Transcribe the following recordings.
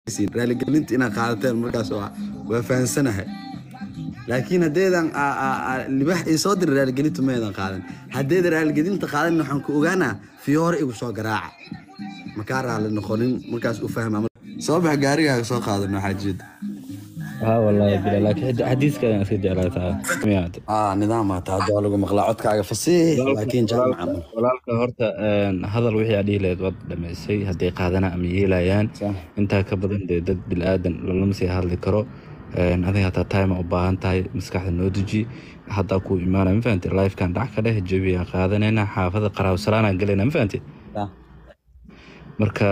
Raaligelinta inaad qaadateen markaas waa fahansanahay, laakiin haddeedan libaax ii soo diray raaligelinta maydan qaadan. Haddeedan raaligelinta qaadan, waxaan ku ogaanaa fiyoore igu soo garaaca, makaa raali noqonin markaas u fahma. Soo bax, gaarigaaga soo qaadan, waxaa jeeda. Haa wallaahi bila, laakiin xadiiska ayaan iska jeclaa taa miyaad? Nidaam aa taa, hadda waa lagu maqlaa codkaaga fasiix, laakiin jaamaca ma Walaalka horta hadal wixii aad dhihi lahayd waad dhamaysay. Hadday qaadanaa ama yeelayaan, intaa ka badan dee dad bilaadan lalama sii hadli karo. Adiga hataa time u baahan tahay, maskaxda noo deji. Haddaa kuu imaanaya, ma fahamtay? Lifekan dhac ka dheh, jawigaan qaadanayna, xaafada qaraabsalaanaan galayna, ma fahamtay? Marka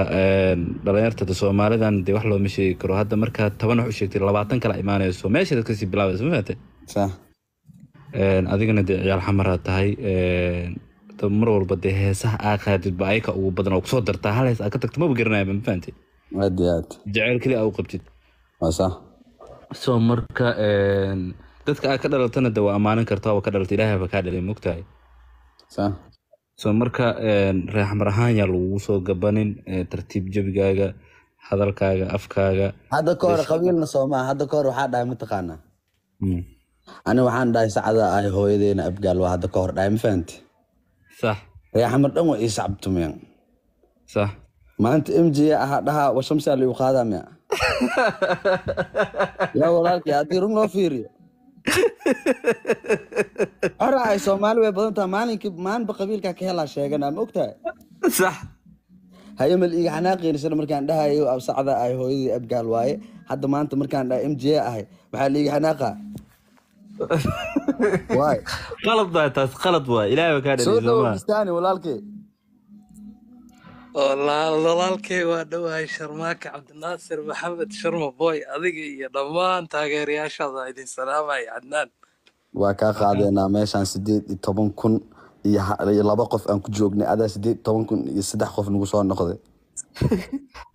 dhalinyarta de Soomaalidan dee wax looma sheegi karo. Hadda markaa 10 wax u sheegtay, 20 kala imaanayso meesha dad kasii bilaabayso, ma fahamtay? Sax. Adigana dee ciyaal xamaraa tahay. Mar walba dee heesaha aa qaadid ba ayaka ugu badan oo kusoo dartaa. Hal hees aa ka tagto maba garanayaba, ma fahamtay? Aad iyo aad. Jaceyl keli aa u qabtid. Waa sax. So marka dadka aa ka dhalatana de waa ammaanan kartaa, waa ka dhalatay, Ilaahay ba kaa dhalay, mogtahay? Sax. So marka reer xamar ahaan yaa lagugu soo gabanin. Tartiib jabigaaga, hadalkaaga, afkaaga. Hadda ka hor qabiilna soomaa, hadda ka hor waxaa dhahay, mataqaanaa, ani waxaan dhahay sacda ay hooyadeena Abgaal waa. Hadda ka hor dhahay, ma fahanti? Sax. Reexamar dhan waa ii sacabtumeen. Sax. Maanta MJ ahaa dhahaa washamsaa liigu qaadaa miya? Yaa walaalkii, haddii run loo fiiriyo, xora ay Soomaali way badan tahay. Maalinkii maalinba qabiilkaa ka helaa sheeganaa, ma ogtahay? Sax. Haye, mal iiga xanaaqeynisana markaan dhahayo sacda ay hooyadii Abgaal waaye. Hadda maanta markaan dhahay MJ ahay, waxaa liiga xanaaqa waay. Qalad waay taas, qalad waay, Ilaahay baa kaa soo dhaliyay. Dhawow. Soomaa Bistaani walaalkii. Walaalkay, waa dhowahay Sharmaaka Cabdinaasir Maxamed Sharma Boy, adiga iyo dhammaan taageerayaashaada idin salaamaya, Cadnaan. Waa kaa qaadeynaa. Meeshaan 18,000 iyo 2 qof aan ku joognay, adaa 18,003 qof nagu soo noqday.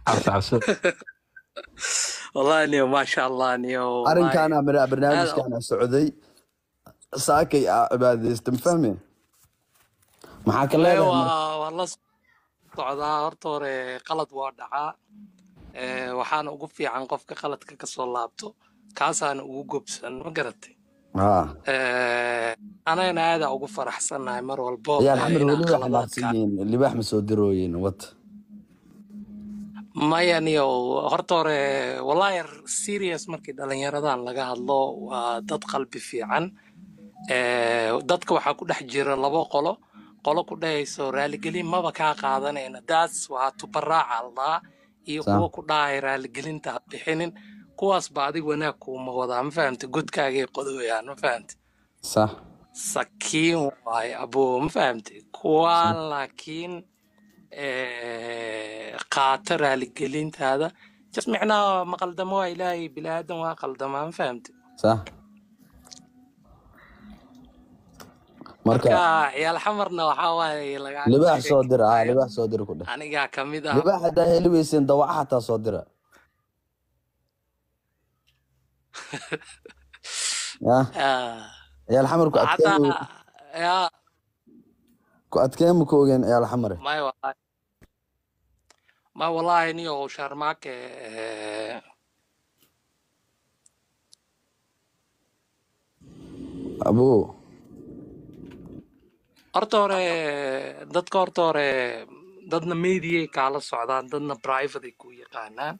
Cabso cabso. Wallahi niyo, maasha Allah niyo, wallahi. Arrinkaana aad barnaamijkaana socday saakay aa cibaadaysta, ma fahmi? Maxaa ka Wallahi leedahay marka? Waa la socdaa. Horta hore qalad waa dhacaa. Waxaana ugu fiican qofka qaladka kasoo laabto, kaasaana ugu gobsan, ma garatay? Haa. Anagana aadaa ugu faraxsannahay mar walbo Ciyaal xamar inaan weli way qaladaadka xanaaqsan yihiin, libaax ma soo dirooyin wat. Maya niyo, horta hore wallahi serious, markii dhalinyaradan laga hadlo waa dad qalbi fiican. Dadka waxaa ku dhex jira labo qolo: qolo ku dhahayso raaligelin maba kaa qaadanayna, daas waa tubaraaca allah, iyo kuwa ku dhahay raaligelinta ha bixinin. Kuwaas ba adig wanaag kuuma wadaa, ma fahamte? Godkaagay qodooyaan, ma fahamte? Sax. Sakiin waaye aboo, ma fahamte? Kuwa laakiin qaata raaligelintaada, just micnaha ma qaldamo, waa Ilaahay, bini aadan waa qaldamaa, ma fahamte? Sax. Marka marka ciyaal xamarna waxaa waaye lagaaga libaax soo dira sheekeynayo. Libaax soo dira ku dheh. Anigaa kamid ah. Libaax haddaa heli weyseen, dawaca xataa soo dira ya. Ciyaal xamar ku adkeen. Xataa ya. Ku adkeen ma ku ogeen ciyaal xamare? May wallahi, ma wallahi niyo Sharmaake. Abuu. Horta hore dadka, horta hore dadna mediay kaala socdaan, dadna private ay ku yaqaanaan.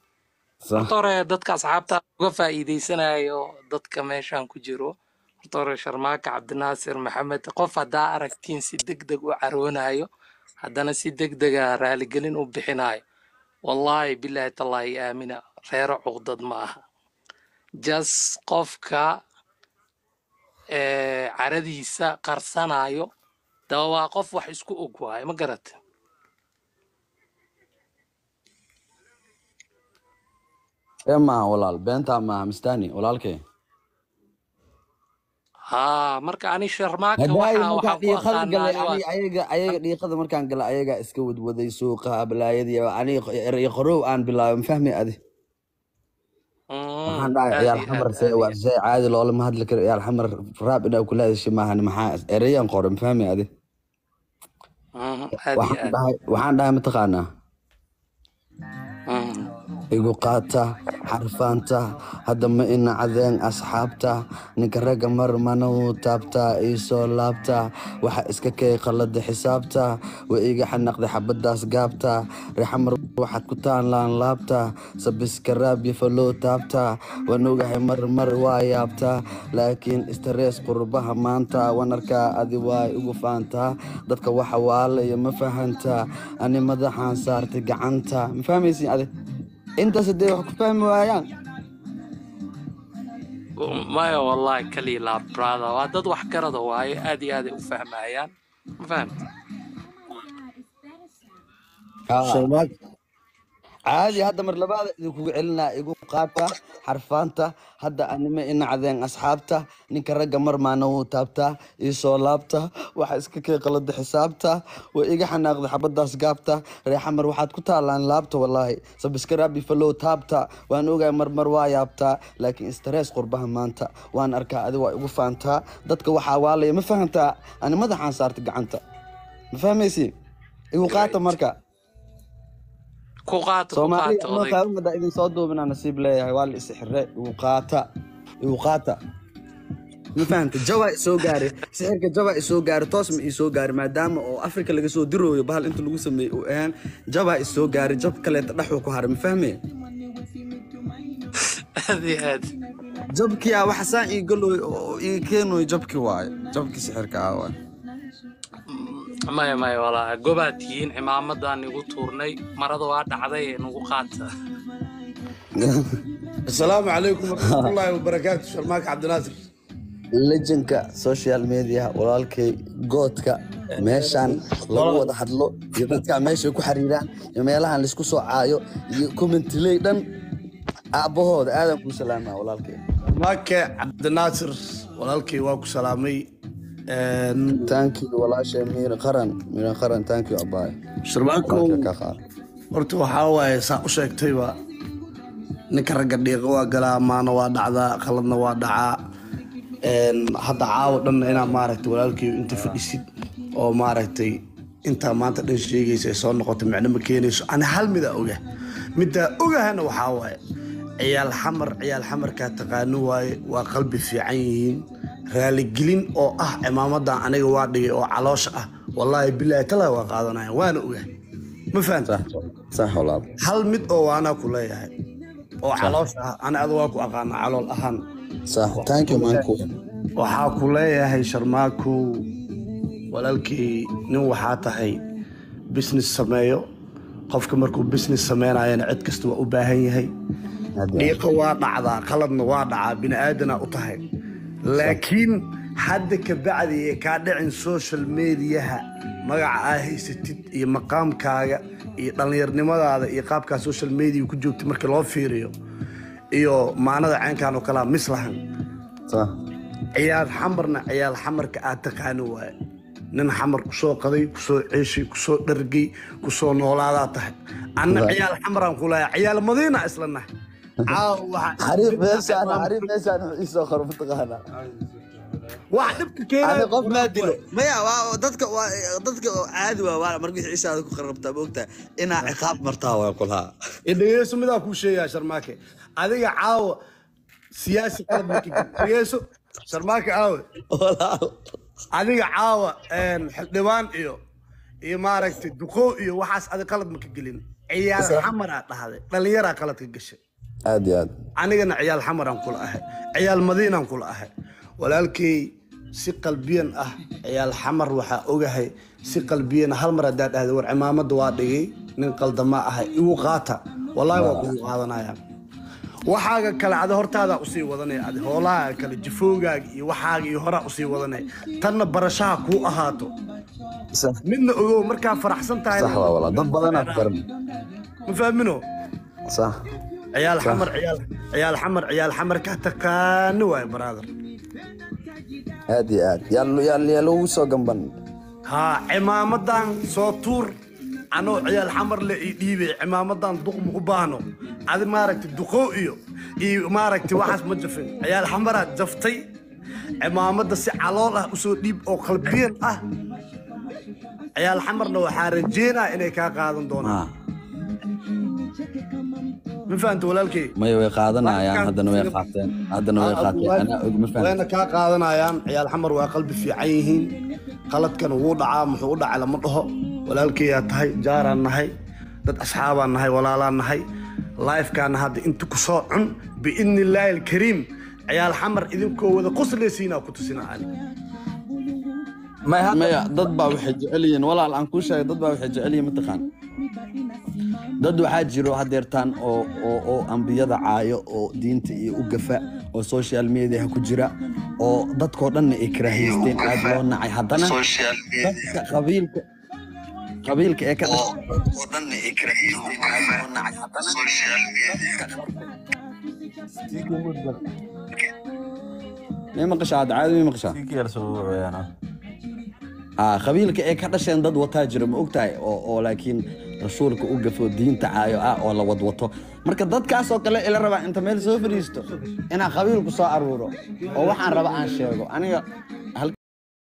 Sax. Horta hore dadka asxaabta uga faa'iidaysanayo, dadka meeshan ku jiro, horta hore Sharmaaka Cabdinaasir Maxamed, qof haddaa aragtiin si degdeg u caroonayo, haddana si degdega raaligelin u bixinayo, wallahi billahi tallaahi aamina, reero cuqdad ma aha. Just qofka caradiisa qarsanayo daba waa qof wax isku og waaye, ma garata? Been maaha walaal, beentaa maaha mistani walaalkay. Haa, marka ani Sharmaaka hadaayo waxa markaan waxaan ku dhiiqada aqaanaa galay ani waa ani ayaga dhiiqada markaan galay, ayagaa iska wadwaday suuqa ablaayadii, ani erey qorow aan bilaabay, ma fahmi adi? Waxaan dhahay Aad ciyaal iyo xamar aad see aad waa iyo see caadi loolama hadli karo ciyaal xamar, raab inaa kula hadashay maahan. Maxaa ereyaan qoray, ma fahmi adi? Aad iyo Waxaan aad dhahay, waxaan dhahay, mataqaanaa, Igu qaata xarfaanta, hadda ma ina cadeen asxaabta. Ninka ragga mar mana wuu taabtaa, ii soo laabta. Waxa iska kay qalada xisaabta, way iga xanaqday xabadaas gaabta. Reexamar waxaad ku taalaan laabta, sabiskaraab iyo follow taabta. Waan ogahay mar mar waa yaabtaa, laakiin stress qurbaha maanta. Waan arkaa adi waa igu faantaa, dadka waxa waalaya ma fahantaa. Ani madaxaan saartay gacanta, ma fahmaysin adi intaas hadee wax ku fahmi waayaan. Maya, wallahi kaliya laa brother, waa dad wax garada waaye, aad iyo aad ay u fahmayaan, ma fahamta? Sharmaak. Caadi, hadda mar labaad idinkugu celinaa. Igu qaata xarfaanta, hadda anima ina cadeen asxaabta. Ninka ragga mar maana wuu taabtaa, ii soo laabta. Waxa iska kay qalada xisaabta, way iga xanaaqda xabadaas gaabta. Reexamar waxaad ku taalaan laabta, wallaahi subscribe follow taabta. Waan ogahay mar mar waa yaabtaa, laakiin stress qurbaha maanta. Waan arkaa adi waa igu faantaa, dadka waxaa waalaya ma fahantaa. Ani madaxaan saartay gacanta, ma fahmaysi? Igu qaata marka. Ku qaata, ku Soomaali qaata ama oday. Qaawimada idin soo duubinaa nasiib leeyahay, waa la isixire. Igu qaata, igu qaata, ma fahanta? Jawaa isoo gaaray sixirka, jawaa isoo gaaray, toos ma isoo gaaray, maadaama oo Afrika laga soo dirooyo bahal inta lagu sameeyey uu ahaan. Jawaa isoo gaaray, jab kaleeta dhexuu ku haray, ma fahmee? Aad iyo aad. Jabkiyaa waxa saan ii galooy oo ii keenooy, jabki waayo, jabki sixirka ah waayo. Maya maya, walaa gobaad tihiin, cimaamadan igu tuurnay, marada waa dhacday ee nagu qaata. Asalaamu calaykum waraxmatullaahi wabarakaatu, Sharmaak Cabdinaasir. Legendka social media, walaalkay goodka, meeshaan lagu wada hadlo iyo dadka meeshay ku xariiraan iyo meelahan laisku soo caayo iyo commentiley dhan aabbahooda, aadan kuu salaamaa walaalkay. Sharmaake Cabdinaasir, walaalkay, waa ku salaamay. Thank you walaashay Miir Qaran, Miir Qaran, thank you abaay. Sharmaakow. Walaalkay ka qaad. Horta waxaa waaye, saa u sheegtayba, ninka ragga dhiiqa waa galaa, maana waa dhacdaa, qaladna waa dhacaa. Hadda caawa dhanna inaa maaragtay walaalkay inta fadhisid oo maaragtay intaa maanta dhan sheegaysa ay soo noqotay, micno ma keenayso. Ani hal midaa oga, middaa ogahana waxaa waaye ciyaal Xamar, ciyaal Xamarkaa taqaano waaye, waa qalbi fiican yihiin. Raaligelin oo ah cimaamadan aniga waa dhigay oo caloosha ah, wallaahi bilaahi talaa waa qaadanaya, waana ogahay, ma fahanta? Sax walaal. Hal mid oo waanaa ku leeyahay oo caloosha ah, ani ada waa ku aqaana calool ahaan. Sax, thank you manku. Waxaa ku leeyahay Sharmaakow, walaalkii, nin waxaa tahay business sameeyo. Qofka markuu business sameynayana cid kasta waa u baahan yahay. Dhiiqa waa dhacdaa, qaladna waa dhacaa, bini aadanaa u tahay, laakiin hadda ka bacdi ee kaa dhicin social mediaha magaca aa haysatid iyo maqaamkaaga iyo dhallinyarnimadaada iyo qaabkaa social media ku joogtid marka loo fiiriyo iyo maanada caynkan oo kalea mislahan. Ciyaal Xamarna ciyaal Xamarka aad taqaano waaye. Nin Xamar kusoo qaday, kusoo ceeshay, kusoo dhargay, kusoo noolaadaa tahay. Anna ciyaal Xamaraan ku leeyahay, ciyaal Madiina isla nahay. Caawa waxaa Xariif meeshaan, xariif meeshaan wuxuu ii soo qoro mataqaanaa? Wax dhibka Ani keenaya qof maa dilo maya, waa dadka, waa dadka oo caadi waa marka wixii ishaada ku qarabtaa, ma ogtahay inaa ciqaab martaa waa kulaha. Dhegeyso, midaa kuu sheegaa Sharmaake. Adiga caawa siyaasi qalad ma ka gelin. Dhegeyso Sharmaake, caawa walaal adiga caawa xildhibaan iyo maaragtay duqoow iyo waxaas adi qalad ma ka gelin. Ciyaal Xamaraa dhahday, dhalinyaraa qalad ka gashay. Aad iyo aad. Anigana ciyaal Xamaraan kula ahay, ciyaal Madiinaan kula ahay walaalkay, si qalbiyan ah. Ciyaal Xamar waxaa ogahay si qalbiyan. Hal mar haddaa dhahday war cimaamada waa dhigay, nin qaldama ahay, igu qaata, wallaahi waa kugu qaadanaya. Waxaaga kale adi hortaadaa usii wadanaya, adi hoolahaaga kale, jifoogaaga iyo waxaaga iyo horaa usii wadanaya, tanna barashaha kuu ahaato. Midna ogow, markaa faraxsan tahay Sax waa walaal, dad badanaa ku baran. Ma fahmino? Sax. Ciyaal Xamar, ciyaal Xamar, ciyaal Xamar ka taqaano waaye brother. Aad iyo aad, yaa loogu soo gamban. Haa, cimaamadan soo tuur, anoo ciyaal Xamar le ii dhiibay cimaamadan, duqma u baahno. Adi maaragtay duqow iyo maaragtay waxaas ma jafin, ciyaal Xamaraad jaftay. Cimaamada si calool ah usoo dhiib oo qalbiyan ah. Ciyaal Xamarna waxaa rajeynaya inay kaa qaadan doonaan. Ma fahanta, walaalkey? Maya, way qaadanayaan. Haddana way qaateen, haddana way qaateen, anaa og, ma fahamtay? Wayna kaa qaadanayaan. Ciyaal Xamar waa qalbi fiican yihiin. Qaladkan wuu dhacaa, muxuu u dhacay lama dhaho. Walaalkeyaa tahay, jaaraan nahay, dad asxaabaan nahay, walaalaan nahay. Lifekaana hadda inta ku soo cun, biidni illaahi alkariim, ciyaal Xamar idinkoo wada qoslaysiinaa ku tusina ani. Maya, dad baa waxay jecel yihiin, walaal, aan kuu sheegay, dad baa waxay jecel yihiin, mataqaan, dad waxaa jiro hadeertaan oo ambiyada caayo oo diinta iyo u gafa oo social media ku jira oo dadkoo dhanna ay karaahiysteen, aad loo nacay. Haddana dadka qabiilka ee ka dhashay dadkoo dhanna ay karaahiysteen, aad loo nacay, haddana may maqashaa hadda? Caadi may maqashaa? Aa, qabiilka ay ka dhasheen dad wataa jira, ma ogtahay, oo laakiin rasuulka u gafo, diinta caayo ah oo la wadwato. Marka dadkaasoo kale ila rabaa inta meel soo fadhiisto inaan qabiilku soo aruuro oo waxaan raba aan sheego aniga.